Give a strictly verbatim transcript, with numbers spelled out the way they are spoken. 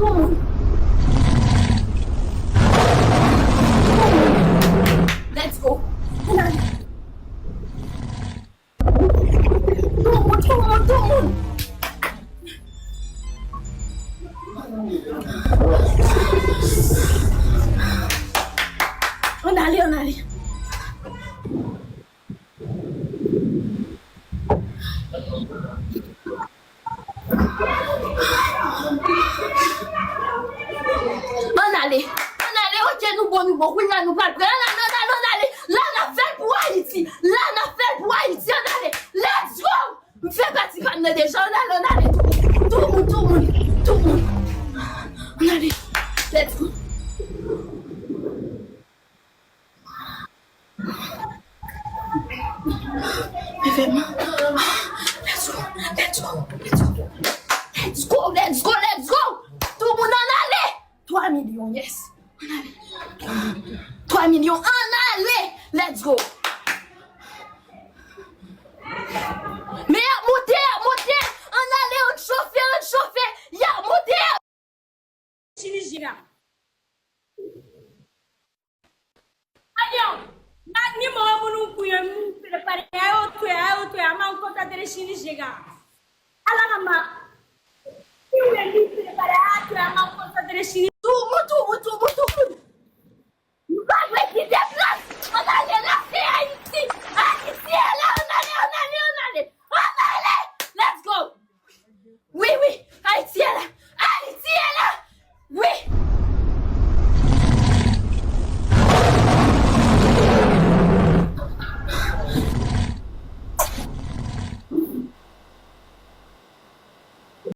Tout moun. Let's go. Ann ale. Tout moun, tout moun, tout moun. Ann ale, ann ale. Ann ale, ann ale, oke, nou bon, nou bon. Kounye a nou pral pran. Ann ale, ann ale, ann ale. La n ap fè l pou Ayiti. La n ap fè l pou Ayiti. Ann ale. Let's go! M fè pati pa m nan deja. Ann ale, ann ale. Tout moun, tout moun, tout moun. Ann ale. Let's go. Evènman. Let's go, let's go, let's go. Let's go, let's go, let's go. Tout moun ann ale. Twa milyon, yes. Ann ale. Twa milyon, ann ale. Let's go. Men y ap monte, y ap monte. Ann ale, ann chofe, ann chofe. Y ap monte. Chini jira. Ayo, na ni mo munu kuyo msele pare ayo twe ayo twe ama nkosa dele chini jira. Ala kama iwe msele pare ayo twe ama nkosa dele chini